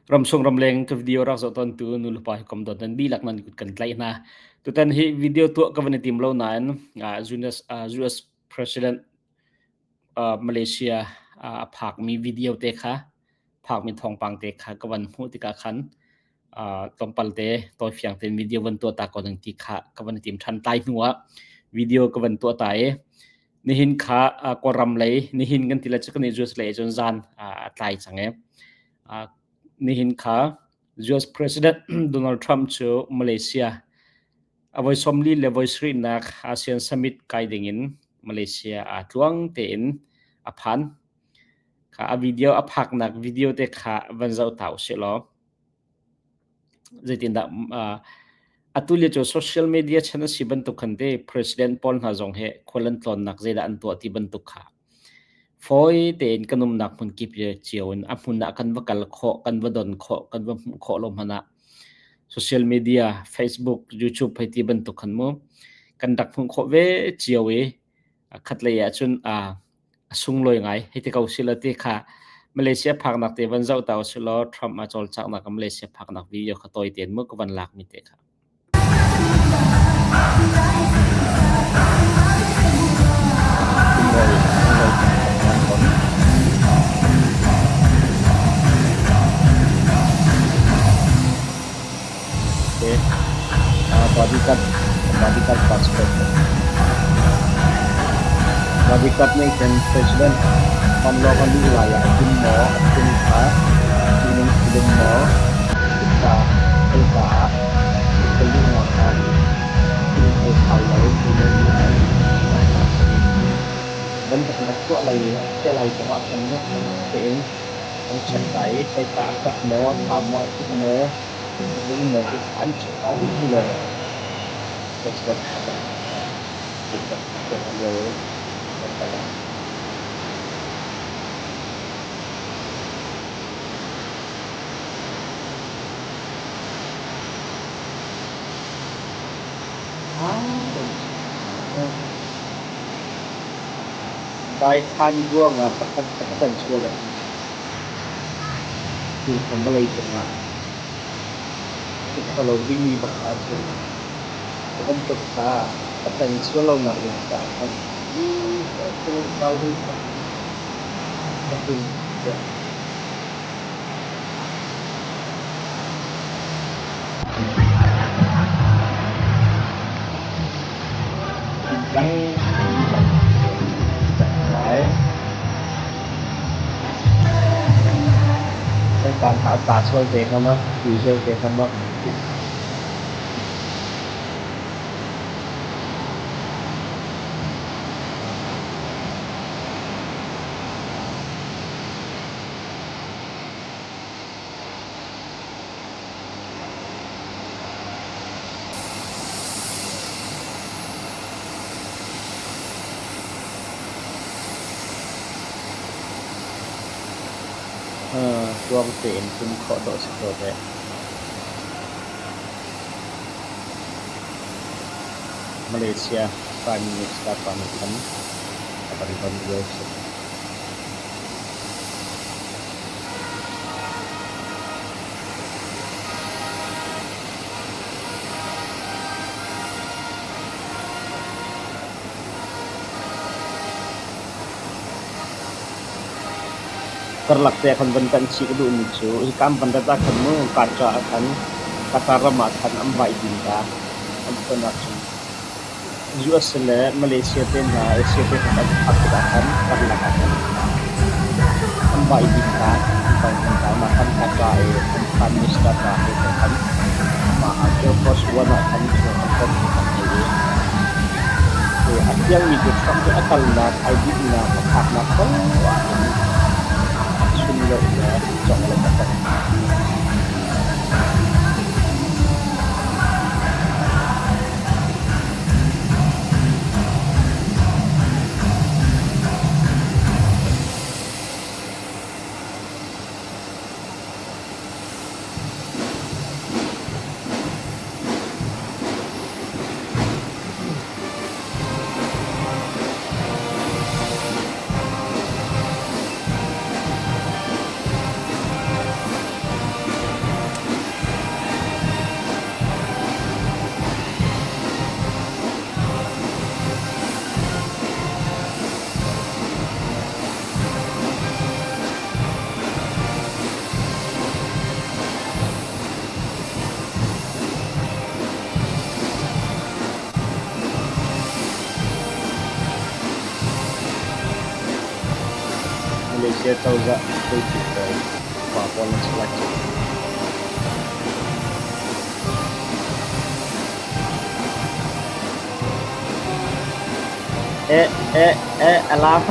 Ramsung ramleng ka video rak zoh tawn tu nu le pa hi kom dawt nan dihlak nan kut kan tlaih hna. Tutan hi video tuah ka van i tim lo nain US President Malaysia a phakmi video te kha phakmi thawngpang te kha ka van hmuh tikah khan tlawmpal te tawifiang tein video van tuah ta ko ding ti kha ka van i tim ṭhan. Tai hnu ah video ka van tuah ta i nihin kha Kawlram lei nihin kan ti le cu kan i US lei cun zan a tlai cang i nihin kha US President Donald Trump cu Malaysia a voi 40 le voi sarihnak ASEAN Summit kai dingin Malaysia aa tluang tein a phan. Kha a video a phaknak video te kha van zoh ta usih law zeitindah atu lio cu social media chan a si bantuk khan te president pawl hna zong he khual an tlawnnak zeidah an tuah ti bantuk kha fawi tein kan umnak hmun kip cio in a hmun ah kan va kal khawh, kan va don khawh, kan va hmuh khawh lo hmanh ah social media, Facebook, YouTube hei ti bantuk khan mu kan rak hmuh khawh ve cio i khatlei ah cun a sunglawi ngai. Hei ti ko sila ti kha Malaysia phaknak te van zoh ta usih law Trump a cawlcanghnak Malaysia phaknak video kha tawi tein mu ka van lakmi te kha. Okay. Bodyguard, bodyguard passport. Bodyguard nih khin president vanlawng a luh lai ah hin maw a phun kha ṭihnung philum maw hika hika ah ka luhnak ah inn thei hau lo ṭihnung lai. Bantuk na tuah lai te lai zongah khin tein an check lai i hika a kak maw, a tha maw, a tuk maw, lung maw ti kha an check lai ti lo. President Daithlan ruangah pakhat khat a kan chuah. Tutan vawlei cungah ṭha lo dingmi bak ahcun cu bantuk kha a can sual lonak ding caah khan Kan kha a ta sual te hnga maw, ui sual te hnga maw? Tluang tein tum khawh dawh si ko deh. Malaysia Prime Minister pa nih khan a kan don lio a si. Karlak te ah khan van tanh chih ka duhmi cu hika an van rat ah khan mu Qatar ah khan Qatar ram ah khan an vai ding ta an phun ahcun US le Malaysia te hna Asia te hna an phak tikah khan karlak ah khan an vai ding ta an vai ding ta mah khan Qatar i an prime minister pa he khan mah Air Force One ah khan an ton an ngei i a fiangmi cu Trump hi a kalnak, ai dinhnak, a phaknak paoh ahhin sunlawih le conglawmh a tong. Malaysia cozah hruaitu pawl upa pawl an si lai cu. Eh eh eh a lam.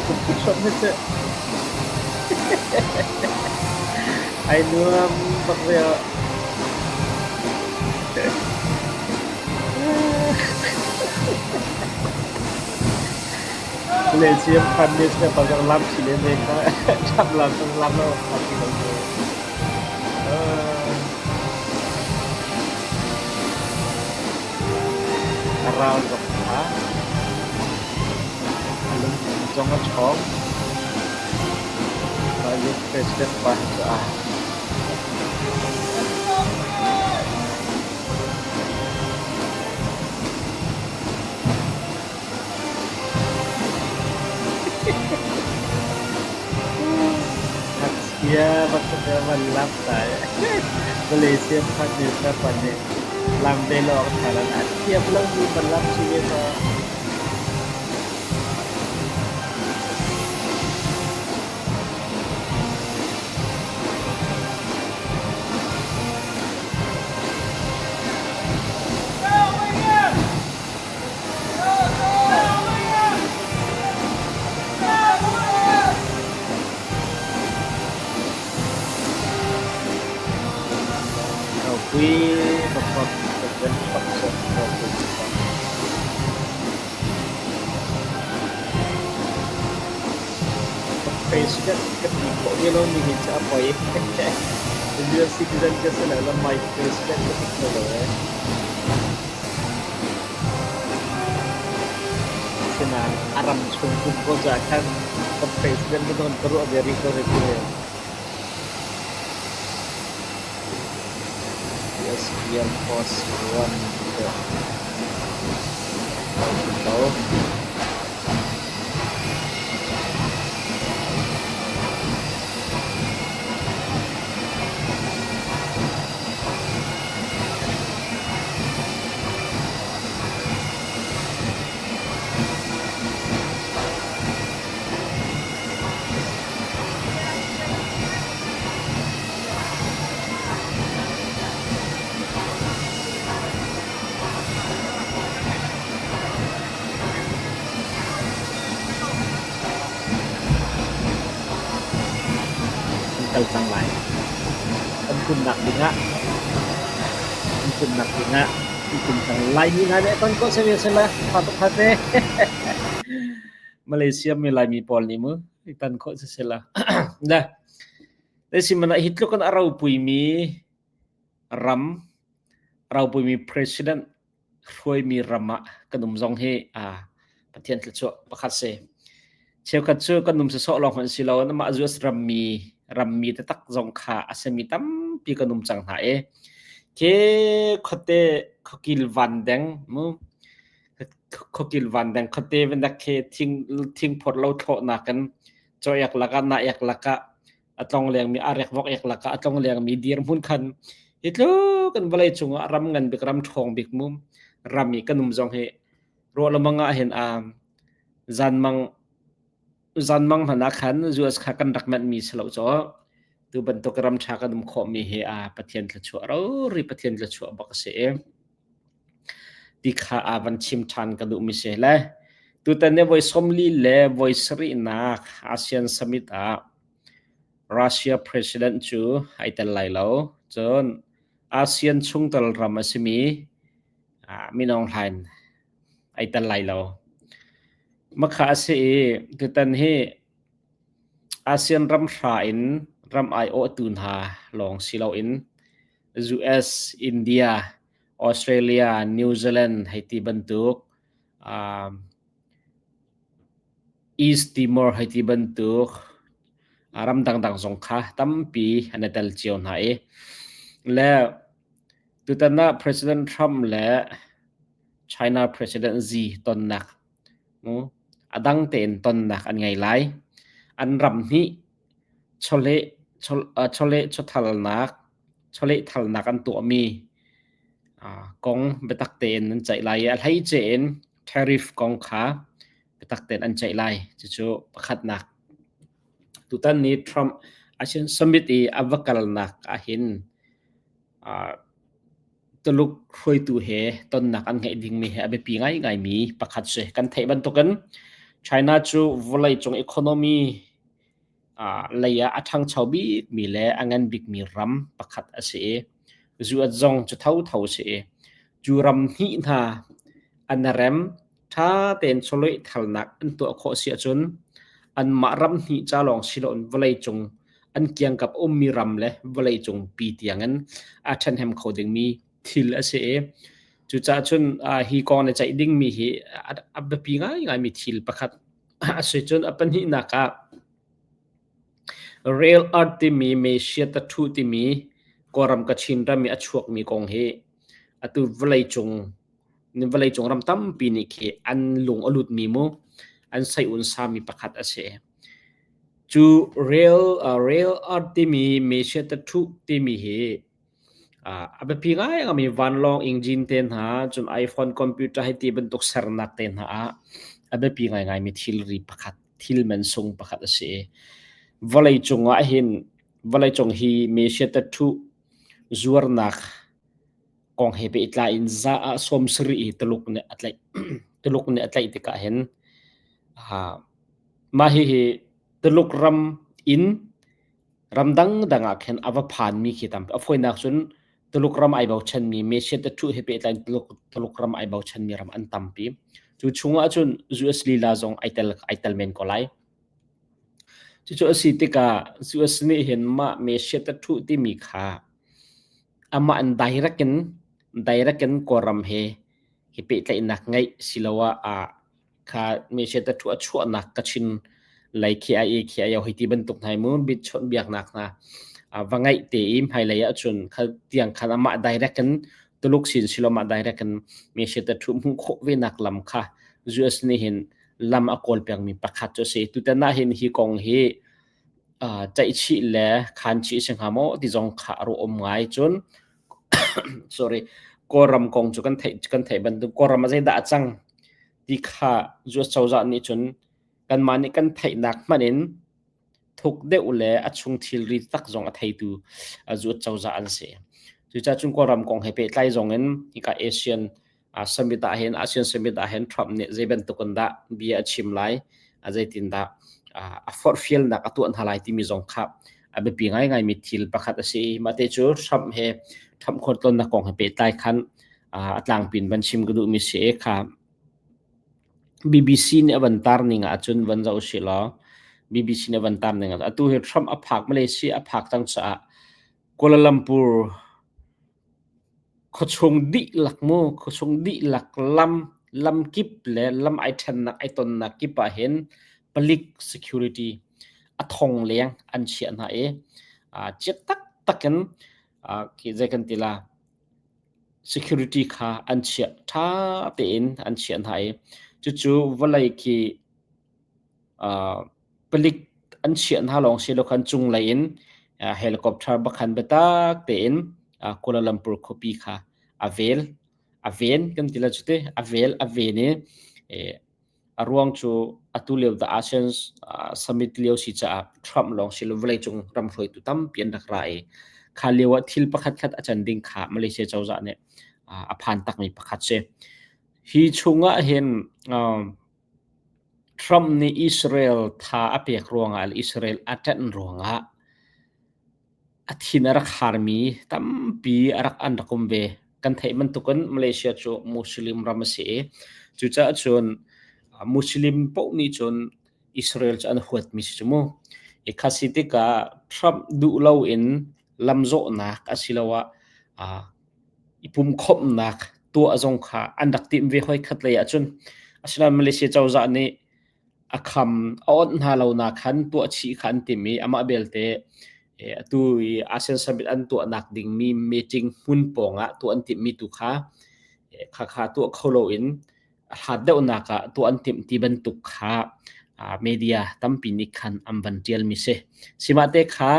Kum hrawm hi cu. Ai nuam bak ve. Malaysia Prime Minister pa zong lam si len ve kha. Trump lam zong lam lo kha ti lo cu. A ral zong kha a lungthin zong a ṭhawng. Mah President pa hi cu a Ngakchia bantuk in van lam ta i Malaysia Prime Minister pa nih lam ve lo awk ṭha lo. A thiam lomi van lam si ve maw? Ropui bakbak President Trump cu ropui bakbak. President ka ti khawh ve lomi hi cu a poi. US citizen ka si lo le my president ka ti kho lo ee. Asinain a ram chung kum ko caah khan ka president ka don ka ruah ve rih ko rih ti. US Air Force One cu ko. An kal cang lai. Kan tlunnak dingah an tlunnak dingah an tlung cang. Laimi hna nih ton ko seh sela tha tuk kha te. Malaysia mi Laimi pawl nih mu tan khawh si sela. Le Sihmanhsehlaw hi tluk in a ropuimi ram, ropuimi president hruaimi ram ah kan um zong hi Pathian thluachuah pakhat si. Cheukhat cu kan um sawsawh lawng hmanh si lo, amah US rammi rammi taktak zong kha a simi tampi kan um cang hna i khi khuate khuakil van deng mu khuakil van deng khuate van dak khi thing thingphawt lo thlawhnak in caw-ek lakah nah-ek lakah a tlong lengmi a rekvok ek lakah a tlong lengmi dirhmun khan hi tluk kan vawlei cungah ram ngan bik ram ṭhawng bik mum ram i kan um zong hi ruah lamang ah hin a zanmang zanmang hmanh ah khan US kha kan rak manh mi si lo caw tu bantuk ram ṭha kan um khawh mi hi a Pathian thluachuah rori Pathian thluachuah bak a si i ti kha a van chim ṭhan ka duhmi si le tutan ni voi 40 le voi sarihnak ASEAN Summit ah Russia President cu ai tel lai lo. Cun ASEAN chungtel ram a simi Min Aung Hlaing ai tel lai lo. Makha a si i tutan hi ASEAN ram hra in ram aiawhtu hna lawng si loin US, India, Australia, New Zealand hei ti bantuk East Timor hei ti bantuk ram dangdang zong kha tampi an i tel cio hna i le tutan ah President Trump le China President Xi tonnak a dang tein tonnak an ngei lai. An ram hnih chawleh chawleh chawthalnak chawlehthalnak an tuahmi kong biatak tein an ceih lai i a hleice in tariff kong kha biatak. Biatak tein an ceih lai. Cucu pakhatnak. Tutan ni Trump ASEAN Summit i a va kalnak ahhin Tuluk hruaitu he tonnak an ngeih dingmi hi a biapi ngaingaimi pakhat si. Kan theih bantukin China cu vawleicung economy lei ah a ṭhangcho bikmi le a ngan bikmi ram pakhat a si i US zong cu thotho a si i cu ram hnih hna an i rem ṭha tein chawlehthalnak an tuah khawh si ahcun anmah ram hnih ca lawng si loin vawleicung an kiangkap ummi ram le vawleicung pi tiangin a ṭhenhem kho dingmi thil a si i cucaah cun hi kong na ceih dingmi hi a biapi ngaingaimi thil pakhat a si. Cun a pahnihnak ah Rail art timi Mesia tattoo timi Kawlram Kachin ram i a chuakmi kong hi atu vawleicung vawleicung ram tampi nih khi an lung a lutmi mu an seiun sami pakhat a si. Cu rail art timi Mesia tattoo timi hi a biapi ngaingaimi vanlawng engine te hna cun iPhone computer hei ti bantuk sernak te hna ah a biapi ngaingaimi thilri pakhat thil mansung pakhat a si. Vawleicung ah hin vawleicung hi Mesia tattoo zuarnak kong he pehtlai in za ah 70 i Tuluk nih a tlaih. Tuluk nih a tlaih tikah hin mah hihi Tuluk ram in ram dangdang ah khin a va phanmi khi tampi. A fawinak cun Tuluk ram ai bochanmi Mesia tattoo he pehtlai in Tuluk ram ai bochanmi ram an tampi. Cu chungah cun US lila zong ai tel men ko lai. Cucu a si tikah US nih hin mah Mesia tattoo timi kha amah in direct in direct in Kawlram he hi pehtlaihnak ngeih siloah ah kha Mesia tattoo a chuahnak Kachin lei KIA KIO hei ti bantuk hna mu bit chawnhbiaknak hna va ngeih te i hmailei ahcun kha tiang khan amah direct in Tuluk sin silo mah direct in Mesia tattoo hmuh khawh ve nak lam kha US nih hin lam a kawl pengmi pakhat cu a si. Tutan ah hin hi kong hi ceihchih le khanchih si hnga maw ti zong kha a ruah um ngai. Cun sorry, Kawlram kong cu kan theih bantuk Kawlram ah zeidah a cang ti kha US cozah nih cun kanmah nih kan theihnak hmanh in thuk deuh le a chung thilri tak zong a theitu US cozah an si. Cucaah cun Kawlram kong he pehtlai zong in hika ASEAN summit ah hin ASEAN summit ah hin Trump nih zei bantuk in dah bia a chim lai, zeitin dah a forhfialnak a tuah hna lai timi zong kha a biapi ngaingaimi thil pakhat a si. Mah te cu Trump he Trump khualtlawnnak kong he pehtlai khan a tlangpin van chim ka duhmi si i kha BBC nih a van tar ning ahcun van zoh usih law BBC nih a van tar ning ah atu hi Trump a phak Malaysia a phak cang caah Kuala Lumpur Khuachung dihlak mu, khuachung dihlak lam, lamkip le lam ai ṭhennak ai tonnak kip ah hin palik security a thong leng an chiah hna i chiat taktak in khi zei kan ti la security kha an chiah ṭha tein an chiah hna i cucu vawlei khi Palik an chiah hna lawng si lo khan cunglei in helicopter bakhan biatak tein Kuala Lumpur khuapi kha a vel a ven kan ti lai cu ti a vel a ven i a ruang cu atu lio the ASEAN summit lio si caah Trump lawng si lo vawleicung ram hruaitu tampi an rak ra i kha lio ah thil pakhat khat a can ding kha Malaysia cozah nih a phan takmi pakhat si. Hi chungah hin Trump nih Israel tha a pek ruangah le Israel a ṭanh ruangah a thin a rak harmi tampi a rak an rak um ve. Kan theih bantukin Malaysia cu Muslim ram a si i cucaah cun Muslim paoh nih cun Israel cu an huatmi si cu mu. I kha si tikah Trump duh loin lamzawhnak asiloah i pumkhawmhnak tuah zong kha an rak timh ve hoi khat lei ahcun. Asinain Malaysia cozah nih a kham a onh hna lo nak khan tuah chih kha an timh i amah belte atu i ASEAN Summit an tuahnak dingmi meeting hmun pawngah tuah an timhmi tu kha khakha tuah kho loin a hlat deuhnak ah tuah an timh ti bantuk kha media tampi nih khan an van ṭialmi si. Sihmahte kha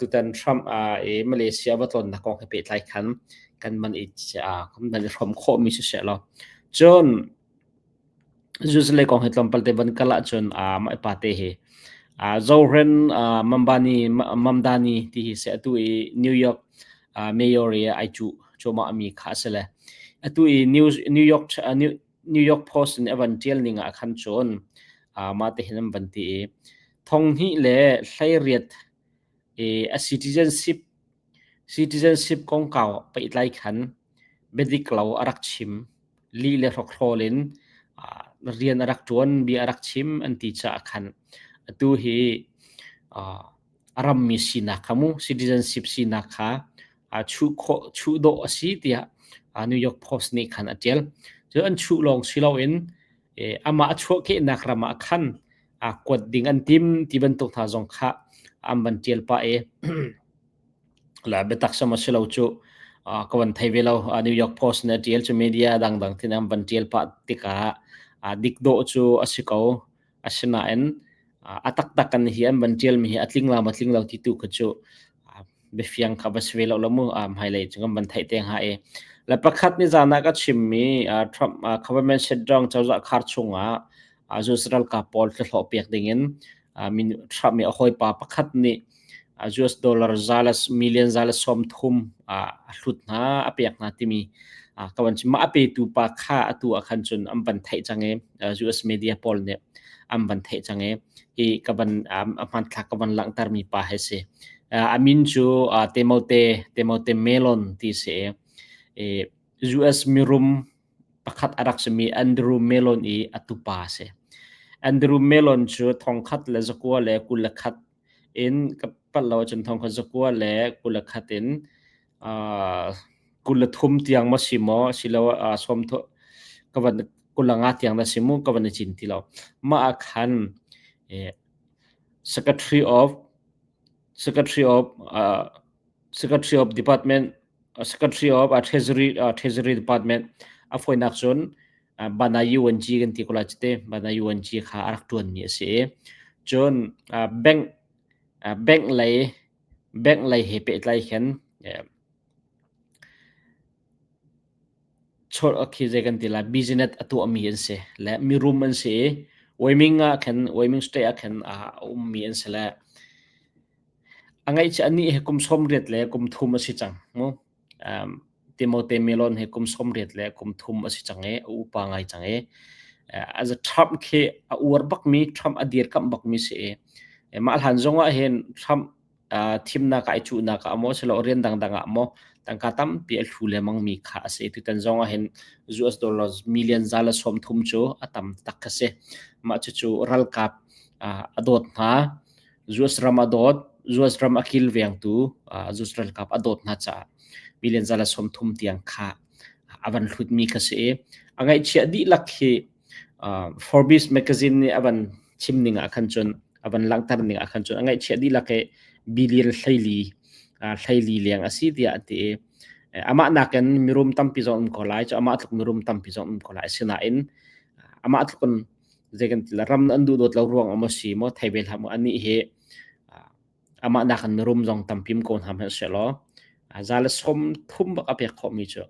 tutan Trump i Malaysia va tlawnnak kong he pehtlai khan kan man i kan man i hrawm khawhmi siseh law. Cun Jerusalem kong hi tlawmpal te van kal ahcun mah pa te hi Zohran Mambani Mamdani ti hi si atu i New York mayor i ai cuh cuahmah mi kha a si le atu i New New York New York Post in a van ṭial ning ah khan cun mah te hin an van ti i thong hnih le 18 i a citizenship citizenship kongkau pehtlai khan biadik lo a rak chim lih le hrokhrawl in rian a rak ṭuan bia a rak chim an ti caah khan atu hi a rammi sinak kha mu citizenship sinak kha chuh khawh chuh dawh a si tiah New York Post nih khan a ṭial. Cu an chuh lawng si loin amah a chuahkehnak ram ah khan kuat ding an tim ti bantuk hna zong kha an van ṭial pah i la biatak sam a si lo cu ka van thei ve lo. New York Post nih a ṭial cu media dangdang tin an van ṭial pah tikah dik dawh cu a si ko. Asinain a taktak kan hi an van ṭialmi hi a tling la ma tling lo ti tu kha cu biafiang kha va si ve lo lo mu hmailei cu kan van theih te hnga i le pakhat ni zan ah ka chimmi Trump government shutdown cozah khar chungah US ralkap pawl thlahlawh pek dingin min Trump i a hawipa pakhat nih US dollar za le million 130 a hlut hna a pek hna timi ka van chim mah a petu pa kha atu ah khan cun an van theih cang i US media pawl nih an van theih cang i hi ka van a hmanthlak ka van langhtermi pa hi si a min cu Timote Timote Melon ti si i US mirum pakhat a rak simi Andrew Mellon i a tupa a si. Andrew Mellon cu 1921 in ka palh lo ahcun 1921 in 23 tiang maw si maw asiloah sawm ka van 25 tiang dah si mu ka van i cin ti lo. Mah ah khan Secretary of Secretary of Secretary of Department Secretary of Treasury Treasury Department a fawinak cun Bana UNG kan ti ko lai cite Bana UNG kha a rak ṭuanmi a si i cun bank bank lei bank lei he pehtlai khin khi zei kan ti lai business a tuahmi an si le mirum an si i Wyoming ah khin Wyoming state ah khin a ummi an si le A ngaihchia anih hi kum 80 le kum thum a si cang mu. Um, Timote Melon hi kum 80 le kum thum a si cang i a upa ngai cang i as a Trump khi a uar bakmi Trump a dirkamh bakmi si i mah hlan zong ah hin Trump thimnak ah i cuhnak ah maw silo rian dangdang ah maw tangka tampi a hlu lengmang mi kha a si. Tutan zong ah hin US dollars million 130 cu a tam tak kha si. Mah cucu ralkap a dawt hna US ram a dawt, US ram a kilvengtu US ralkap a dawt hna caah million 130 tiang kha a van hlutmi kha si i a ngaihchiah dihlak hi Forbes magazine nih a van chim ning ah khan cun a van langhter ning ah khan cun a ngaihchiah dihlak hi billion 14 14 leng a si tiah a ti i amah nakin mirum tampi zong um ko lai cu amah tluk mirum tampi zong um ko lai asinain amah tluk in zei kan ti ram an duh dawt lo ruang ah maw si maw thei ve hlah maw anih hi amah nakin mirum zong tampi ko hna hmanh sehlaw 130 bak a pek khawhmi cu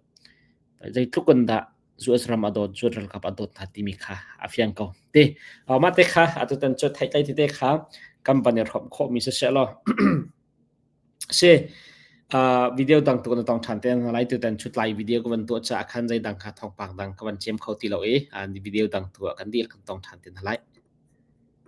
zeitluk in dah US ram a dawt US ralkap a dawt hna timi kha a fiang ko ti mah te kha atutan cu theihtlei tete kha kan van i hrawm khawhmi si sehlaw Si, video dang tu na tong ṭhan te lai tutan chutlai video ka van tuah caah khan zeidang kha thawngpang dang ka van cem kho ti lo i video dang tu ah kan dil kan tong ṭhan te hna lai.